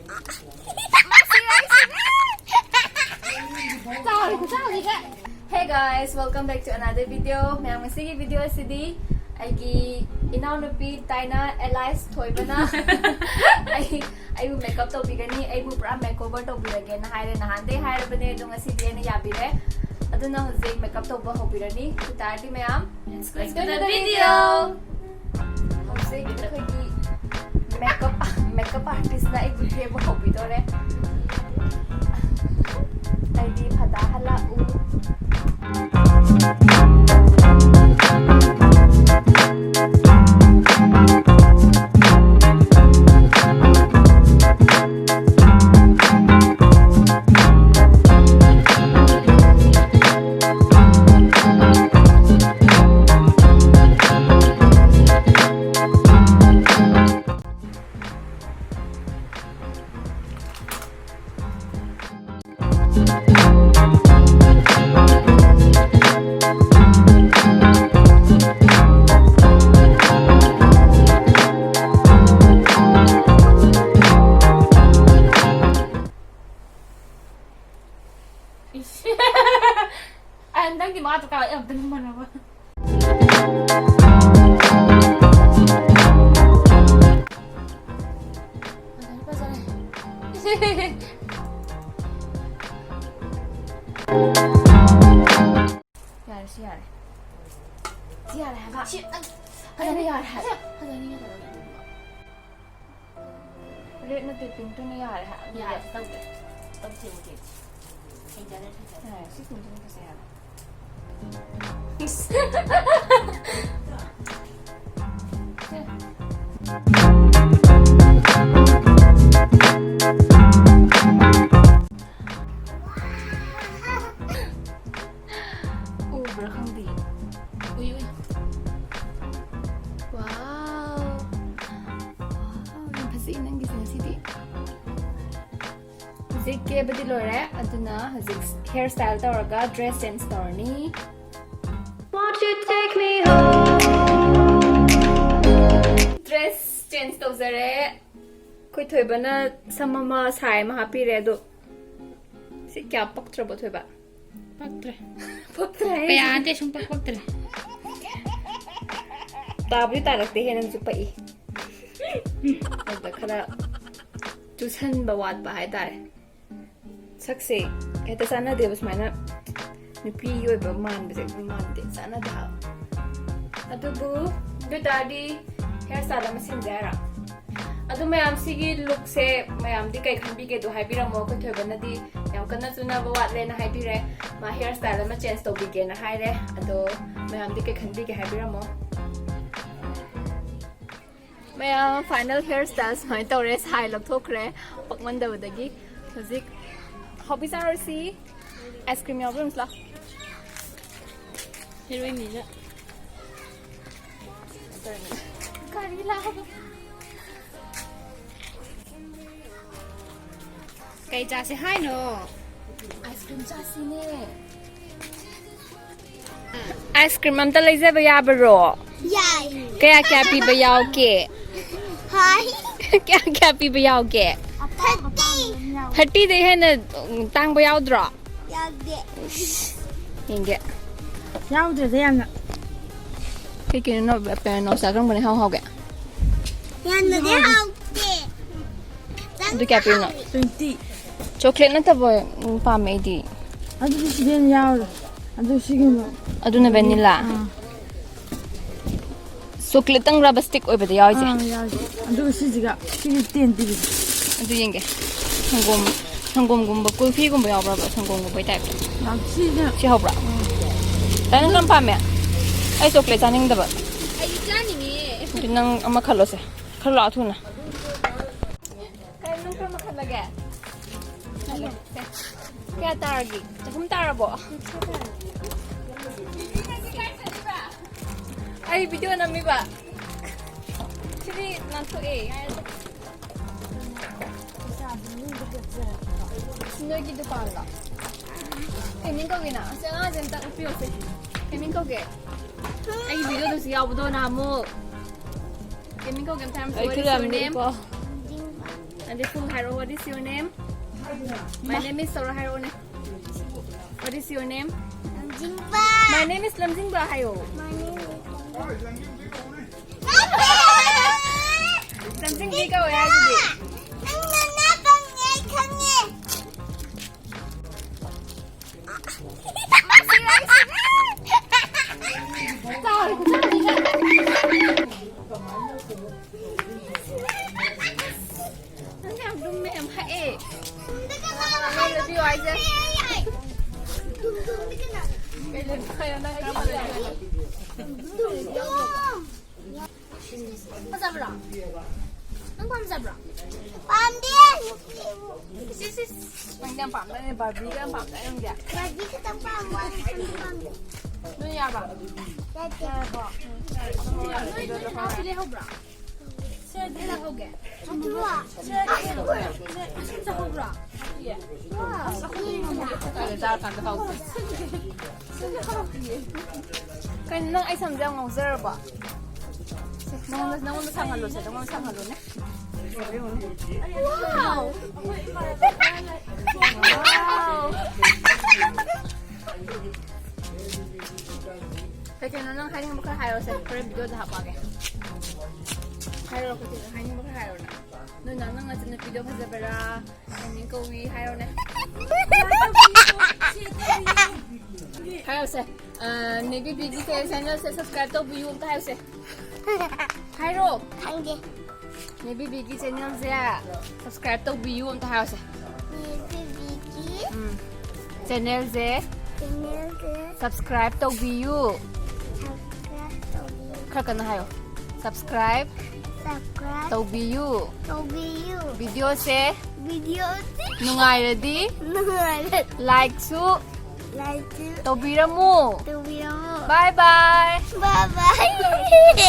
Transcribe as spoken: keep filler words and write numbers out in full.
Hey guys, welcome back to another video. ꯃꯌꯥꯝ, ꯉꯁꯤꯒꯤ video ꯑꯁꯤꯗꯤ ꯑꯩꯒꯤ ꯏꯅꯥꯎꯅꯨꯄꯤ ꯇꯥꯏꯅꯥ ꯑꯦꯂꯥꯏꯁ ꯊꯣꯏꯕꯅ ꯑꯩ ꯑꯩꯕꯨ ꯃꯦꯀꯞ ꯇꯧꯕꯤꯒꯅꯤ, ꯑꯩꯕꯨ ꯄꯨꯔꯥ ꯃꯦꯛꯑꯣꯚꯔ ꯇꯧꯕꯤꯔꯒꯦꯅ ꯍꯥꯏꯔꯦ꯫ ꯅꯍꯥꯟꯗꯩ ꯍꯥꯏꯔꯕꯅꯦ, ꯑꯗꯣ ꯉꯁꯤꯗꯤ ꯑꯩꯅ ꯌꯥꯕꯤꯔꯦ꯫ ꯑꯗꯨꯅ ꯍꯧꯖꯤꯛ ꯃꯦꯀꯞ ꯇꯧꯕ ꯍꯧꯕꯤꯔꯅꯤ꯫ ꯑꯗꯨ ꯇꯥꯔꯗꯤ ꯃꯌꯥꯝ, let's go into the video. ꯍꯧꯖꯤꯛ ꯑꯩꯈꯣꯏꯒꯤ ꯃꯦꯀꯞ ꯃꯦꯀꯞ ꯑꯥꯔꯇꯤꯁꯅ ꯑꯩꯕꯨ ꯀꯦꯕ ꯍꯧꯕꯤꯗꯣꯔꯦ꯫ ꯑꯩꯗꯤ ꯐꯗꯥ ꯍꯜꯂꯛꯎ꯫ ꯑꯩ ꯍꯟꯗꯛꯇꯤ ꯃꯥꯁꯨ ꯀꯥꯔꯛꯑꯦ, ꯑꯝꯇ ꯅꯤꯡꯍꯟꯅꯕ꯫ ꯐꯖꯔꯦ, ꯐꯖꯔꯦ꯫ ꯌꯥꯔꯦ, ꯁꯤ ꯌꯥꯔꯦ꯫ ꯁꯤ ꯌꯥꯔꯦ ꯍꯥꯏꯕ꯫ ꯁꯤ, ꯑ, ꯐꯖꯅ ꯌꯥꯔꯦ ꯍꯥꯏꯕ꯫ ꯐꯖꯅ ꯌꯥꯔꯦ꯫ ꯔꯦꯗ ꯅꯠꯇꯦ, ꯄꯤꯡꯛꯇꯨꯅ ꯌꯥꯔꯦ ꯍꯥꯏꯕ꯫ ꯌꯥꯔꯦ, ꯇꯧꯗꯦ꯫ ꯇꯧꯁꯦ, ꯇꯧꯁꯦ꯫ ꯍꯩꯅꯔꯦ, ꯍꯩꯅꯔꯦ꯫ ꯌꯥꯔꯦ, ꯁꯤ ꯄꯤꯡꯛꯇꯨꯅ ꯐꯖꯩ ꯍꯥꯏꯕ꯫ ꯎꯕ꯭ꯔꯥ ꯈꯪꯗꯦ꯫ ꯎꯏ, ꯎꯏ꯫ Wow꯫ Wow, ꯌꯥꯝ ꯐꯖꯩ ꯅꯪꯒꯤꯁꯦ ꯉꯁꯤꯗꯤ꯫ ꯍꯧꯖꯤꯛ ꯀꯦꯕꯗꯤ ꯂꯣꯏꯔꯦ, ꯑꯗꯨꯅ ꯍꯧꯖꯤꯛ ꯍꯤꯌꯔ ꯁ꯭ꯇꯥꯏꯜ ꯇꯧꯔꯒ ꯗ꯭ꯔꯦꯁ ꯆꯦꯟꯖ ꯇꯧꯔꯅꯤ꯫ Won't you take me home? Dress change ꯇꯧꯖꯔꯦ꯫ ꯑꯩꯈꯣꯏ ꯊꯣꯏꯕꯅ ꯁꯝ ꯑꯃ ꯁꯥꯏ ꯑꯃ ꯍꯥꯞꯄꯤꯔꯦ ꯑꯗꯣ, ꯁꯤ ꯀꯌꯥ ꯄꯛꯇ꯭ꯔꯕꯣ ꯊꯣꯏꯕ? ꯄꯛꯇ꯭ꯔꯦ꯫ ꯄꯛꯇ꯭ꯔꯦ ꯍꯥꯏꯁꯦ꯫ ꯀꯌꯥ ꯅꯠꯇꯦ, ꯁꯨꯝ ꯄꯛ ꯄꯛꯇ꯭ꯔꯦ꯫ ꯇꯥꯕꯨꯗꯤ ꯇꯥꯔꯛꯇꯦꯍꯦ, ꯅꯪꯁꯨ ꯄꯛꯏ꯫ ꯑꯗꯨꯗ ꯈꯔ ꯆꯨꯁꯟꯕ ꯋꯥꯠꯄ ꯍꯥꯏꯇꯥꯔꯦ꯫ ꯁꯛꯁꯦ ꯍꯦꯛꯇ ꯆꯥꯟꯅꯗꯦꯕ, ꯁꯨꯃꯥꯏꯅ ꯅꯨꯄꯤꯒꯤ ꯑꯣꯏꯕ ꯃꯥꯟꯕꯁꯦ ꯑꯗꯨꯝ ꯃꯥꯟꯗꯦ, ꯆꯥꯟꯅꯗꯦ ꯍꯥꯏꯕ꯫ ꯑꯗꯨꯕꯨ ꯑꯗꯨ ꯑꯣꯏꯇꯥꯔꯗꯤ ꯍꯤꯌꯔ ꯁ꯭ꯇꯥꯏꯜ ꯑꯃ ꯁꯤꯟꯁꯦ ꯍꯥꯏꯔꯣ? ꯑꯗꯨ ꯃꯌꯥꯝ, ꯁꯤꯒꯤ ꯂꯨꯛꯁꯦ ꯃꯌꯥꯝꯗꯤ ꯀꯩ ꯈꯟꯕꯤꯒꯦꯗꯣ ꯍꯥꯏꯕꯤꯔꯝꯃꯣ꯫ ꯑꯩꯈꯣꯏ ꯊꯣꯏꯕꯅꯗꯤ ꯌꯥꯝ ꯀꯟꯅ ꯆꯨꯅꯕ ꯋꯥꯠꯂꯦꯅ ꯍꯥꯏꯕꯤꯔꯦ, ꯃꯥ ꯍꯤꯌꯔ ꯁ꯭ꯇꯥꯏꯜ ꯑꯃ ꯆꯦꯟꯖ ꯇꯧꯕꯤꯒꯦꯅ ꯍꯥꯏꯔꯦ꯫ ꯑꯗꯣ ꯃꯌꯥꯝꯗꯤ ꯀꯩ ꯈꯟꯕꯤꯒꯦ ꯍꯥꯏꯕꯤꯔꯝꯃꯣ꯫ ꯃꯌꯥꯝ, ꯐꯥꯏꯅꯦꯜ ꯍꯤꯌꯔ ꯁ꯭ꯇꯥꯏꯜ ꯁꯨꯃꯥꯏꯅ ꯇꯧꯔꯦ, ꯁꯥꯏ ꯂꯧꯊꯣꯛꯈ꯭ꯔꯦ ꯄꯛꯃꯟꯗꯕꯗꯒꯤ꯫ ꯍꯧꯖꯤꯛ ꯍꯥꯎꯕꯤ ꯆꯥꯔꯨꯁꯤ꯫ ꯑꯥꯏꯁ ꯀ꯭ꯔꯤꯝ ꯌꯥꯎꯕ꯭ꯔꯥ ꯌꯦꯡꯁꯤ ꯂꯥꯎ꯫ ꯍꯦꯔꯣꯏꯟꯅꯤꯅ꯫ ꯒꯥꯔꯤ ꯂꯥꯛꯑꯕ꯫ ꯀꯩ ꯆꯥꯁꯦ ꯍꯥꯏꯅꯣ? ꯑꯥꯏꯁ ꯀ꯭ꯔꯤꯝ ꯆꯥꯁꯤꯅꯦ꯫ ꯑꯥꯏꯁ ꯀ꯭ꯔꯤꯝ ꯑꯝꯇ ꯂꯩꯖꯕ ꯌꯥꯕꯔꯣ? ꯌꯥꯏ꯫ ꯀꯌꯥ ꯀꯌꯥ ꯄꯤꯕ ꯌꯥꯎꯒꯦ? ꯍꯥꯏ꯫ ꯀꯌꯥ ꯀꯌꯥ ꯄꯤꯕ ꯌꯥꯎꯒꯦ? ꯊꯥꯔꯇꯤ꯫ ꯊꯥꯔꯇꯤꯗꯩ ꯍꯦꯟꯅ, ꯎꯝ, ꯇꯥꯡꯕ ꯌꯥꯎꯗ꯭ꯔꯣ? ꯌꯥꯎꯗꯦ꯫ ꯌꯦꯡꯒꯦ꯫ ꯌꯥꯎꯗ꯭ꯔꯦꯗ ꯌꯥꯝꯅ꯫ ꯀꯩ ꯀꯩꯅꯣ ꯅꯣ-, ꯀꯩꯅꯣ ꯅꯥꯎꯆꯥ, ꯀꯔꯝꯕꯅ ꯏꯍꯥꯎ ꯍꯥꯎꯒꯦ? ꯌꯥꯝꯅꯗꯤ ꯍꯥꯎꯇꯦ꯫ ꯑꯗꯨ ꯀꯌꯥ ꯄꯤꯔꯤꯅꯣ? ꯇ꯭ꯋꯦꯟꯇꯤ꯫ ꯆꯣꯀ꯭ꯂꯦꯠ ꯅꯠꯇꯕ, ꯎꯝ, ꯄꯥꯝꯃꯦ ꯑꯩꯗꯤ꯫ ꯑꯗꯨꯗꯤ ꯁꯤꯗꯤ ꯍꯦꯟꯅ ꯌꯥꯎꯔꯦ꯫ ꯑꯗꯨ ꯁꯤꯒꯨꯝꯕ꯫ ꯑꯗꯨꯅ ꯚꯦꯅꯤꯂꯥ꯫ ꯑꯥ꯫ ꯆꯣꯀ꯭ꯂꯦꯠꯇꯪ ꯔꯕ ꯁ꯭ꯇꯤꯛ ꯑꯣꯏꯕꯗ ꯌꯥꯎꯔꯤꯁꯦ꯫ ꯑꯥ, ꯌꯥꯎꯔꯦ꯫ ꯑꯗꯨꯒ ꯁꯤꯁꯤꯒ ꯁꯤꯒꯤ ꯇꯦꯟ ꯄꯤꯕꯤꯁꯦ꯫ ꯑꯗꯨ ꯌꯦꯡꯒꯦ꯫ ꯁꯪꯒꯣꯝ, ꯁꯪꯒꯣꯝꯒꯨꯝꯕ, ꯀꯨꯜꯐꯤꯒꯨꯝꯕ ꯌꯥꯎꯕ꯭ꯔꯕ? ꯁꯪꯒꯣꯝꯒꯨꯝꯕꯩ ꯇꯥꯏꯞꯇ꯫ ꯌꯥꯝ ꯁꯤꯁꯤꯅ꯫ ꯁꯤ ꯍꯧꯕ꯭ꯔꯥ? ꯇꯥꯏ, ꯅꯪ ꯀꯔꯝ ꯄꯥꯝꯃꯦ? ꯑꯩ ꯆꯣꯀ꯭ꯂꯦꯠ ꯆꯥꯅꯤꯡꯗꯕ꯫ ꯑꯩꯗꯤ ꯆꯥꯅꯤꯡꯉꯦ꯫ ꯑꯗꯨ ꯅꯪ ꯑꯃ ꯈꯜꯂꯣꯁꯦ꯫ ꯈꯜꯂꯣ ꯊꯨꯅ꯫ ꯀꯩꯅꯣ, ꯅꯪ ꯀꯔꯝꯕ ꯈꯜꯂꯒꯦ? ꯀꯌꯥ ꯇꯥꯔꯒꯦ? ꯆꯍꯨꯝ ꯇꯥꯔꯕꯣ? ꯑꯩ ꯚꯤꯗꯤꯑꯣ ꯅꯝꯃꯤꯕ꯫ ꯁꯤꯗꯤ ꯅꯥꯟꯊꯣꯛꯑꯦ꯫ ꯁꯤ ꯅꯣꯏꯒꯤ ꯗꯨꯀꯥꯟꯂꯣ? ꯀꯩ ꯃꯤꯡ ꯀꯧꯒꯦ ꯅꯪ? ꯑꯁꯤ ꯑꯉꯥꯡꯁꯦ ꯑꯝꯇ ꯎꯠꯄꯤꯌꯣꯁꯦ꯫ ꯀꯩ ꯃꯤꯡ ꯀꯧꯒꯦ? ꯑꯩꯒꯤ ꯚꯤꯗꯤꯑꯣꯗꯁꯨ ꯌꯥꯎꯕꯗꯣ ꯅꯍꯥꯟꯃꯨꯛ꯫ ꯀꯩ ꯃꯤꯡ ꯀꯧꯒꯦ ꯑꯝꯇ ꯍꯥꯏꯔꯝꯃꯨꯁꯦ꯫ What is your name? Beautiful ꯍꯥꯏꯔꯣ, what is your name? My name is ꯇꯧꯔ ꯍꯥꯏꯔꯛꯑꯣꯅꯦ. What is your name? ꯂꯝꯖꯤꯡꯕ. My name is ꯂꯝꯖꯤꯡꯕ ꯍꯥꯏꯌꯣ. My name is ꯂꯝꯖꯤꯡꯕ. ꯂꯝꯖꯤꯡꯕꯤ ꯀꯧꯋꯦ ꯍꯥꯏꯗꯨꯗꯤ. ꯅꯪ ꯅꯅꯥ ꯄꯪꯉꯦ, ꯑꯩ ꯈꯪꯉꯦ. ꯅꯪ ꯌꯥꯝ ꯂꯨꯝꯃꯦ, ꯌꯥꯝ ꯍꯛꯑꯦ. ꯗꯨꯝꯗꯨꯝꯗꯤ ꯀꯃꯥꯏꯅ ꯂꯩꯕꯤꯌꯣ ꯍꯥꯏꯁꯦ? ꯀꯅꯥ? ꯀꯩ ꯂꯩꯕꯤꯌꯣ ꯍꯥꯏꯅꯣ? ꯅꯪ ꯀꯔꯝꯕ ꯂꯩꯕꯤꯌꯣ ꯍꯥꯏꯅꯣ? ꯗꯨꯝꯗꯨꯝ. ꯐꯖꯕ꯭ꯔꯣ? ꯅꯪ ꯄꯥꯝꯖꯕ꯭ꯔꯣ? ꯄꯥꯝꯗꯦ. ꯁꯤ, ꯁꯤ, ꯁꯤ. ꯅꯪꯗꯤ ꯌꯥꯝ ꯄꯥꯝꯗꯥꯏꯅꯦ, ꯕꯥꯔꯕꯤꯒ ꯌꯥꯝ ꯄꯥꯝꯗꯥꯏ ꯅꯪꯗꯤ. ꯕꯥꯔꯕꯤ ꯈꯛꯇꯪ ꯄꯥꯝꯕ ꯋꯥꯅꯤ, ꯈꯪꯗꯦ ꯄꯥꯝꯗꯦ. ꯅꯣꯏ ꯌꯥꯕ? ꯅꯠꯇꯦ. ꯅꯣꯏ, ꯅꯣꯏ ꯍꯥꯎꯁꯤ ꯂꯩꯍꯧꯕ꯭ꯔꯣ? ꯁꯤꯗ ꯂꯩꯍꯧꯒꯦ. ꯑꯗꯨꯒ ꯁꯤꯗ ꯂꯩꯍꯧꯒꯦ. ꯁꯤꯗ ꯆꯥꯍꯧꯕ꯭ꯔꯣ? ꯀꯥꯏꯗ ꯆꯥꯔꯀꯥꯟꯗ ꯍꯥꯎꯒꯦ? ꯀꯩꯅꯣ, ꯅꯪ ꯑꯩ ꯁꯝꯁꯦ ꯌꯥꯝ ꯉꯧꯖꯔꯕꯣ? ꯁꯦ, ꯅꯉꯣꯟꯗ, ꯅꯉꯣꯟꯗ ꯁꯥꯡꯍꯜꯂꯣꯁꯦ, ꯅꯉꯣꯟꯗ ꯁꯥꯡꯍꯜꯂꯣꯅꯦ. Wow! Wow! ꯀꯩ ꯀꯩꯅꯣ ꯅꯪ ꯍꯥꯏꯅꯤꯡꯕ ꯈꯔ ꯍꯥꯏꯔꯣꯁꯦ, ꯍꯣꯔꯦꯟ ꯚꯤꯗꯤꯑꯣꯗ ꯍꯥꯞꯄꯛꯑꯒꯦ. ꯍꯥꯏꯔꯣ, ꯀꯩ ꯀꯩꯅꯣ ꯍꯥꯏꯅꯤꯡꯕ ꯈꯔ ꯍꯥꯏꯔꯣꯅꯦ. ꯅꯣꯏ ꯅꯪ, ꯅꯪ ꯅꯆꯟꯅꯨꯄꯤꯗꯣ ꯐꯖꯕ꯭ꯔꯥ? ꯀꯃꯥꯏꯅ ꯀꯧꯏ ꯍꯥꯏꯔꯣꯅꯦ. ꯍꯥꯏꯔꯣꯁꯦ. ꯑ, ꯅꯦꯕꯤꯕꯤꯒꯤ ꯆꯦꯅꯦꯜꯁꯦ subscribe ꯇꯧꯕꯤꯌꯨ ꯑꯝꯇ ꯍꯥꯏꯔꯣꯁꯦ. ꯍꯥꯏꯔꯣ. ꯈꯪꯗꯦ. ꯅꯦꯕꯤꯕꯤꯒꯤ ꯆꯦꯅꯦꯜꯁꯦ subscribe ꯇꯧꯕꯤꯌꯨ ꯑꯝꯇ ꯍꯥꯏꯔꯣꯁꯦ. ꯕꯦꯕꯤꯒꯤ ꯎꯝ. ꯆꯦꯅꯦꯜꯁꯦ ꯆꯦꯅꯦꯜꯁꯦ subscribe ꯇꯧꯕꯤꯌꯨ. subscribe ꯇꯧꯕꯤꯌꯨ. ꯈꯔ ꯀꯟꯅ ꯍꯥꯏꯌꯣ. Subscribe Subscribe ꯇꯧꯕꯤꯌꯨ. ꯇꯧꯕꯤꯌꯨ. ꯚꯤꯗꯤꯑꯣꯁꯦ ꯚꯤꯗꯤꯑꯣꯁꯦ ꯅꯨꯡꯉꯥꯏꯔꯗꯤ ꯅꯨꯡꯉꯥꯏꯔ ꯂꯥꯏꯛꯁꯨ ꯂꯥꯏꯛꯁꯨ ꯇꯧꯕꯤꯔꯝꯃꯨ. ꯇꯧꯕꯤꯔꯝꯃꯨ. Bye bye. Bye bye.